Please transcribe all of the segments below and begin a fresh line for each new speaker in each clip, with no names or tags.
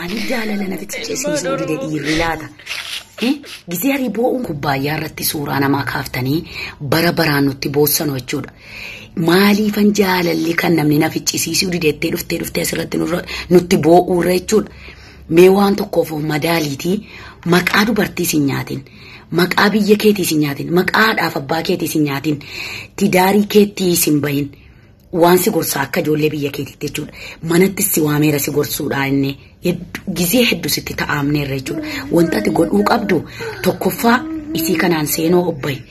Maaliif jaalala na ficcisiisuu dide dhiirri laata? Gisee arii boo'uun kubbaayyaa irratti suuraa namaa kaaftanii bara baraan nutti boossanu jechuudha. Maaliifan jaalalli kan namni na ficcisiisuu didettee dhuftee dhuftee asirratti nutti boo'uurra jechuudha. Mee waan tokkoof madaaliitii maqaa dubartii sin nyaatin, maqaa biyya keetii sin nyaatin, maqaa haadhaaf abbaa keetii sin nyaatin, tidaarii keettii sin bahin. Waan si gorsaa akka ijoollee biyya keetiitti jechuudha. Manatti si waameera si gorsuudha inni gizee hedduu sitti ta'amneerra jechuudha. Wanta ati godhuu qabdu tokkoffaa isii kanaan seenoo obbayi.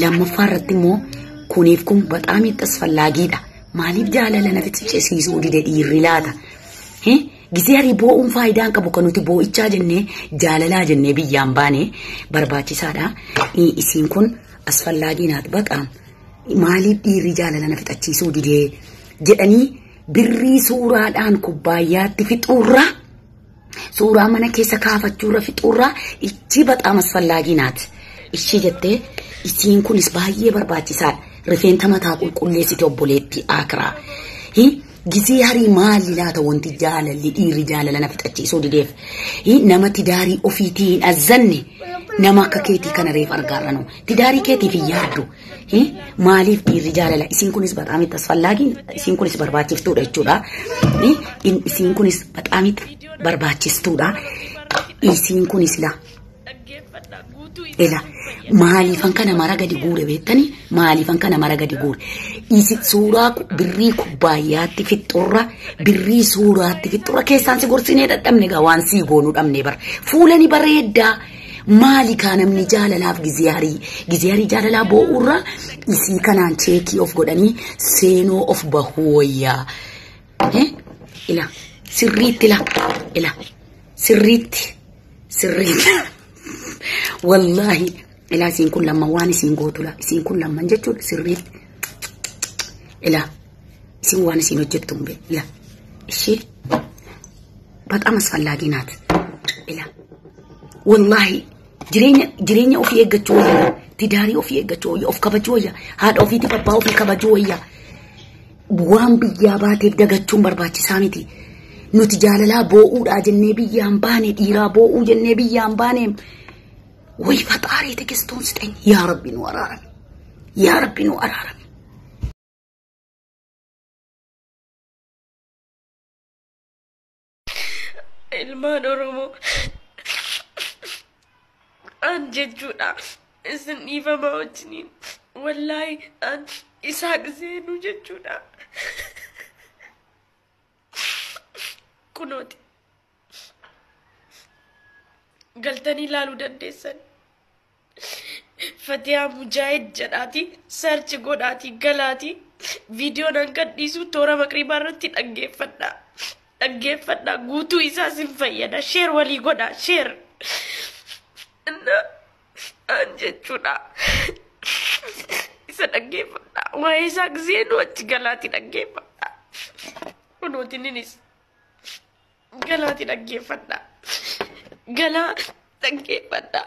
Lammaffaa irratti immoo kuniif kun baxaam asfallaagiidha. Maaliif jaalala na ficcisiisuu dide dhiirri laata? Gizee arii boo'uun faayidaan qabu kan nuti boo'ichaa jennee jaalalaa jennee biyyaan baane barbaachisaadha. Isiin kun asfallaagii naat baqaam. Maaliif dhiirri jaalala na fixachiisuu didee jedhanii birrii suuraadhaan kubbaayyaatti fixuurra suuraa mana keessa kaafachuurra fixuurra ichi baxaam asfallaagii naati. Ishii jettee isiin kunis baay'ee barbaachisaadha. Rifeensa mataa qulqulleessite obboleettii akiraa. Gizee harii maali laata wanti jaalalli dhiirri jaalala na fixachiisuu dideef? Nama tidaarii ofiitii hin azzanne nama akka keetii kana reef argaarranu. Tidaarii keetiif hin yaaddu. Maaliif dhiirri jaalala? Isiin kunis baxaam asfallaagiin isiin kunis barbaachiftuudha jechuudha. Isiin kunis baxaam barbaachistuudha. Isiin kunis la. Ela maaliifan kana mara gadi guure beektanii maaliifan kana mara gadi guure isi suuraa birrii kubbaayyaatti fixurra birrii suuraatti fixurra keessaan si gorsinee dadhabne gaa waan sii goonuu dhabne bara fuulani bareeddaa maali kaa namni jaalalaaf gizee harii jaalalaa boo'urra isii kanaan cheekii of godhanii seenoo of bahuu wayyaa. Ila sirriitti ila ila sirriitti sirriitti. Wallaahi ilaa isiin kun lamman waan isiin gootu laa isiin kun lamman jechuudha sirriitti ilaa isiin waan isiin hojjettu hin beeku ilaa ishee baxaam asfallaagii naati ilaa wallaahi jireenya ofii eeggachuu wayya tidaarii ofii eeggachuu wayya of kabajuu wayya haadha ofiitiif abbaa ofii kabajuu wayya waan biyyaa baateef dagachuun barbaachisaa miti. Nuti jaalalaa boo'uudhaa jennee biyyaan baane dhiiraa boo'uu jennee biyyaan baane. Way faxaarii tekistoon sixeen yaa rabbi nu araarame yaa rabbi nu araarame.
Ilmaan Oromoo an jechuudha isin dhiifama wajjiniin wallaahi an Isaaq seenuu jechuudha. Kunooti galtanii ilaaluu dandeessan. Fatiyaa Mujaahid jedhaati sarchi godhaati galaati viidiyoon an gadhiisu toora maqriibaa irratti dhaggeeffadha. Dhaggeeffadha guutuu isaa sin fayyada sheer walii godha sheer. An jechuudha isa dhaggeeffadha waa'ee isaa giseenuu achi galaati dhaggeeffadha. Kunooti ninis galaati dhaggeeffadha. Galaa dhaggeeffadha.